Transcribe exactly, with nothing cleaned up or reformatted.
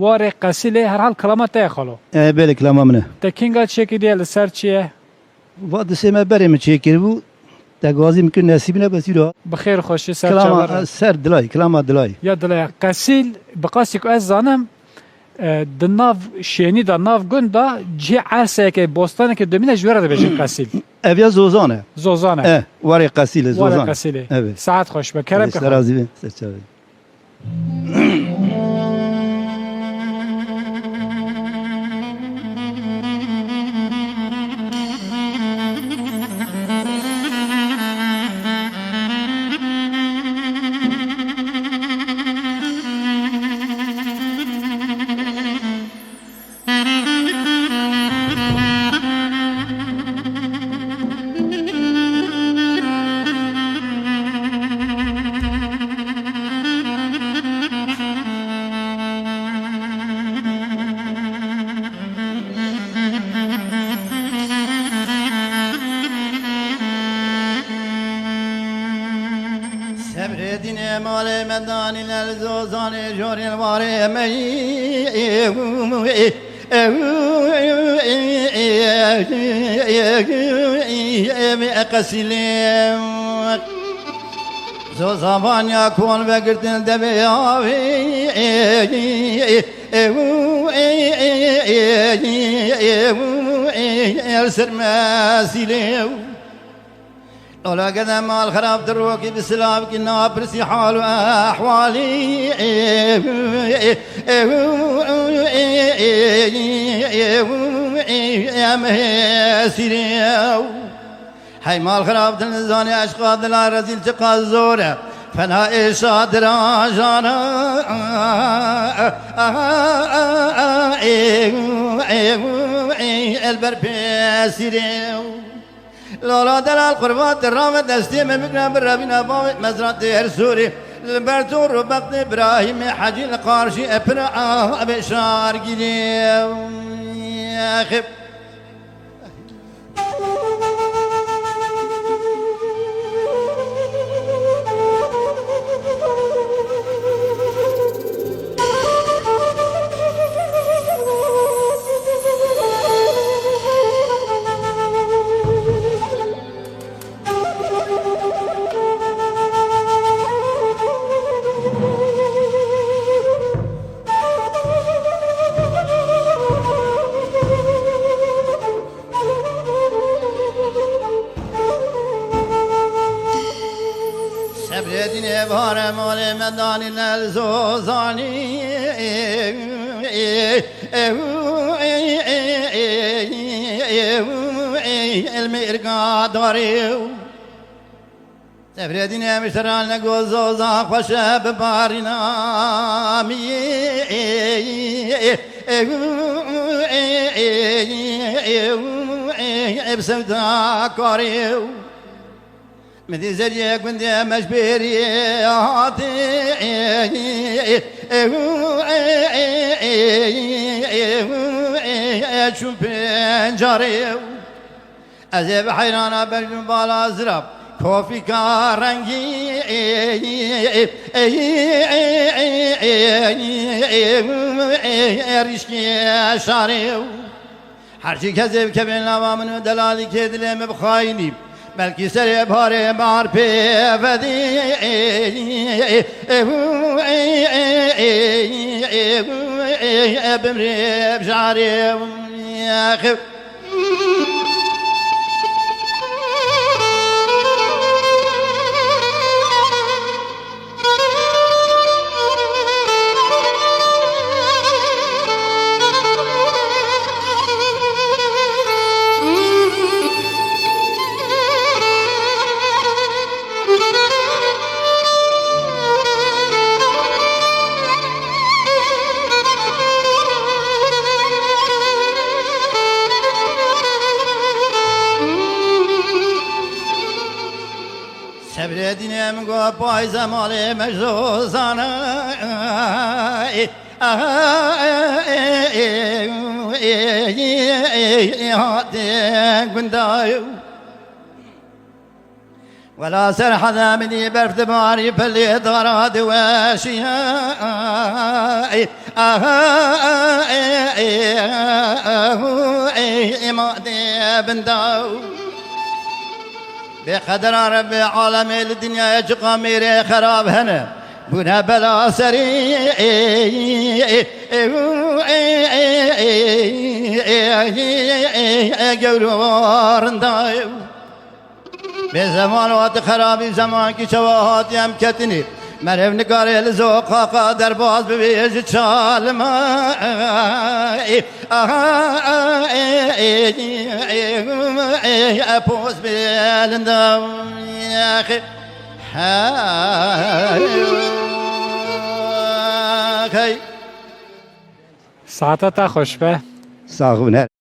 Warê Qesîlê herhal kilama te ye xalo. E, belê, kilama min e. Te kînga çêkiriye, li ser çi ye? Va distê me berê min çêkiribû. Te gazî min kir nesîbîne, bes îro. Bi xêr xweşî ser çavan re. Kilama, e, ser dilay, kilama dilay. Ya dilay. Qesîl, bi qasî ku ez zanim, e, di nav şênî de, nav gund de cihê erseyeke, bostaneke domîne ji wê re dibêjin Qesîl. Ev ya Zozan e. Zozan e. E, warê Qesîlê, Warê Zozan. Qesîlê. Evet. Saet xweş be, kerem ke xwe. Ser razî be, ser çavê. Sebrê dînê malê me danîne li Zozanê jorê li warê me yî. Qesîlê Zozavanya kon vegirtin devê avê. Li ser mesîlê. Ola gede mal xerab, tu rokî bi silav kî, napirsî hal û ehwalî. Em hesîrê. Hey mal xerab, tu nizanî eşqa dila rezîl çiqas zor e. Fena êşa dirajana. El ber pêsîrê. Lala delal qurbat, rave destê me bikre, bi revîna bavê mezra têr sorê. Li ber to ro bextê Birahîmê Hecî li qarşî epira avê şargirê. Xêb. Sebrê dînê bare malê me danîne li Zozanî. El mêrga darê. Sebrê dînê mişteran ne gozo za xweşe bi barîna miyê. Ev sevda karê. Min dî zeriyê gundê me ji bêrî hatê. Çûn pencarê. Ez ê bi heyrana berjim bala zira kofîka rengî. Rîşkê şarê. Her çî kesê bi kevên lava min û delalî kê dilê min bi xayînî. Belkî serê barê bar pê vedî. Bimrê bi jarê. Sebrê dînê min got payze malê me ji Zozanê. Hate gunda. Bela ser heda min î berf dibarî, pilê dara diweşî. Ey, aha, ey, ey, aha, ey, ema de bin daw. Bê qedera Rebbê alemê li dinyayê çiqa mêrê xerab hene. Bûne bela serî, ey, ey, ey, ey, ey, ey, ey, ey, ey, ey, ey, gewro rinda. Bê zeman hati xerabî, zeman kî çawa hati em ketinî. Merev nikare li zoqaqa derbaz bibê ji çalima. Aha, e, e, e, e, e, poz bê linda. Hey. Hey. Saeta te xweş be. Sax bûn, her.